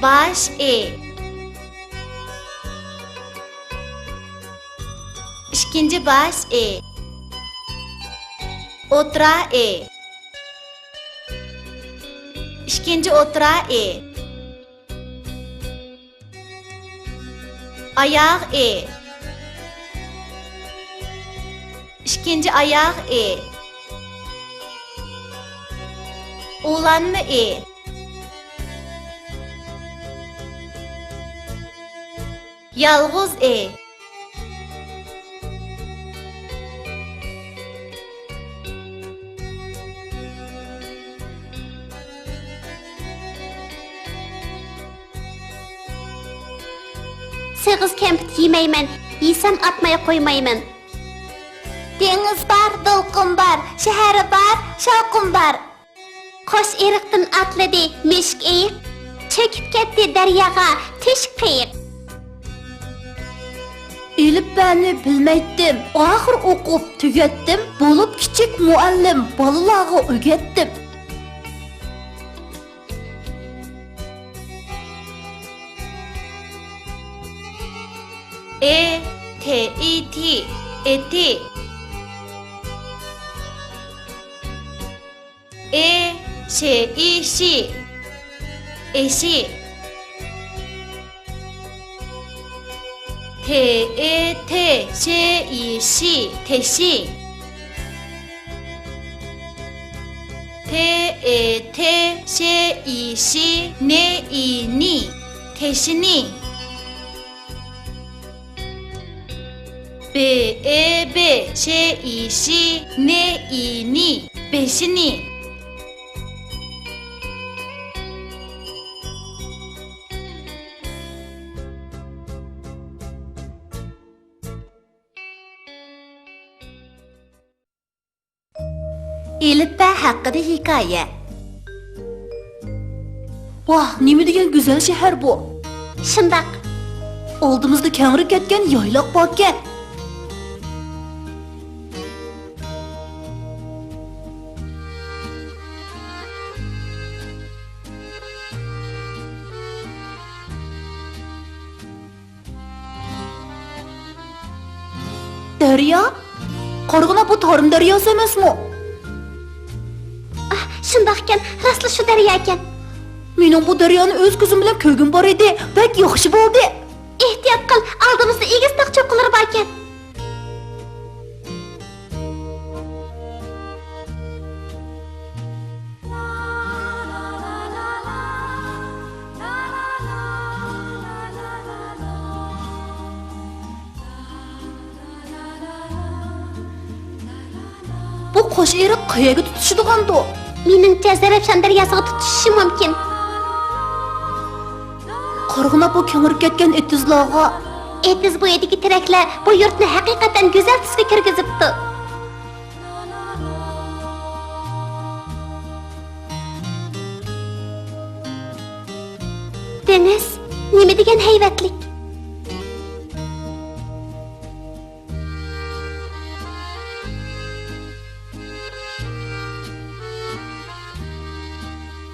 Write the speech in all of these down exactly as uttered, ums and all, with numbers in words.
باش ئى. ئىككىنچى باش ئى. ئوتتۇرا ئى. ئىككىنچى ئوتتۇرا ئى. ئاياغ ئى. ئىككىنچى ئاياغ ئى. ئۇلانما ئى. يالغۇز ئى. سېغىز كەمپۈت يېمەيمەن، يېسەم ئاتماي قويمايمەن. دېڭىز بار، دولقۇن بار، شەھەر بار، شاۋقۇن بار. قوش ئېرىقتىن ئاتلىدى مۈشۈك ئېيىق، چۆكۈپ كەتتى دەرياغا تۆشۈك قېيىق. ئېلىپبەنى بىلمەيتتىم، ئاخىر ئوقۇپ تۈگەتتىم، بولۇپ كىچىك مۇئەللىم بالىلارغا ئۆگەتتىم. ئې، تې، ئې، تى، ئېتى. ئې، شې، ئى، شى، ئېشى. تې، ئې، تې، شې، ئى، شى، تېشى. تې، ئې، تې، شې، ئى، شى، نې، ئى، نى، تېشىنى. بې، ئې، بې، شې، ئى، شى، نې، ئى، نى، بېشىنى. ئېلىپبە ھەققىدە ھېكايە. ۋاھ، نېمە دېگەن گۈزەل شەھەر بۇ! شۇنداق. ئالدىمىزدا كەڭرى كەتكەن يايلاق باركەن. دەريا؟ قارىغىنا، بۇ تارىم دەرياسى ئەمەسمۇ؟ ئاھ، شۇنداقكەن، راستلا شۇ دەرياكەن. مېنىڭ بۇ دەريانى ئۆز كۆزۈم بىلەن كۆرگۈم بار ئىدى. بەك ياخشى بولدى. ئېھتىيات قىل، ئالدىمىزدا ئېگىز تاغ چوققىلىرى باركەن. بۇ قوش ئېرىق قەيەرگە تۇتىشىدىغاندۇ؟ مېنىڭچە، زەرەپشان دەرياسىغا تۇتىشىشى مۇمكىن. قارىغىنا، بۇ كېڭىرىپ كەتكەن ئېتىزلارغا. ئېتىز بويىدىكى تېرەكلەر بۇ يۇرتنى ھەقىقەتەن گۈزەل تۈسكە كىرگۈزۈپتۇ. دېڭىز نېمە دېگەن ھەيۋەتلىك!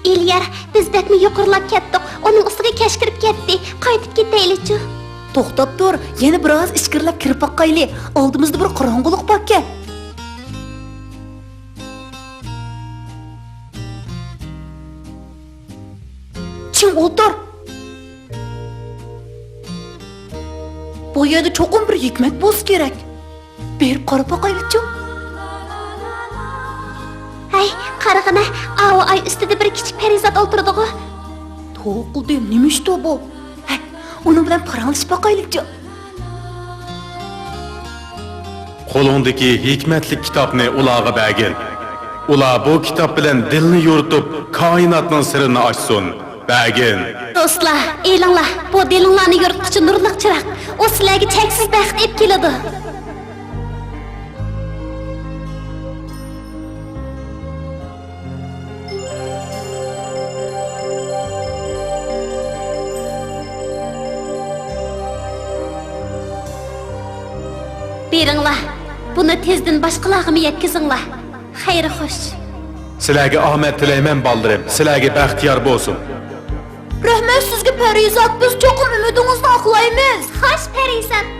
ئېلىيار، بىز بەكمۇ يۇقىرىلاپ كەتتۇق. ئۇنىڭ ئۈستىگە كەچ كىرىپ كەتتى. قايتىپ كېتەيلىچۇ؟ توختاپ تۇر، يەنە بىراز ئىچكىرىلەپ كىرىپ باقايلى. ئالدىمىزدا بىر قاراڭغۇلۇق باركەن. چىڭ ئولتۇر. بۇ يەردە چوقۇم بىر ھېكمەت بولسا كېرەك. بېرىپ قاراپ باقايلىچۇ؟ ھەي، قارىغىنا، ئاۋۇ ئاي ئۈستىدە بىر كىچىك پەرىزات ئولتۇرىدىغۇ. توۋا قىلدىم، نېمە ئىشتۇ بۇ؟ ھەي، ئۇنىڭ بىلەن پاراڭلىشىپ باقايلىچۇ؟ قولۇڭدىكى ھېكمەتلىك كىتابنى ئۇلارغا بەرگىن. ئۇلار بۇ كىتاب بىلەن دىلنى يورۇتۇپ، كائىناتنىڭ سىرىنى ئاچسۇن. بەرگىن. دوستلار، ئېلىڭلار، بۇ دىلىڭلارنى يورۇتقۇچى نۇرلۇق چىراغ. ئۇ سىلەرگە چەكسىز بەخت ئېلىپ كېلىدۇ. بېرىڭلار، بۇنى تېزدىن باشقىلارغىمۇ يەتكۈزۈڭلار. خەير خوش. سىلەرگە ئامەت تىلەيمەن، بالىلىرىم. سىلەرگە بەخت يار بولسۇن. رەھمەت سىزگە، پەرىزات، بىز چوقۇم ئۈمىدىڭىزنى ئاقلايمىز. خوش، پەرىزات.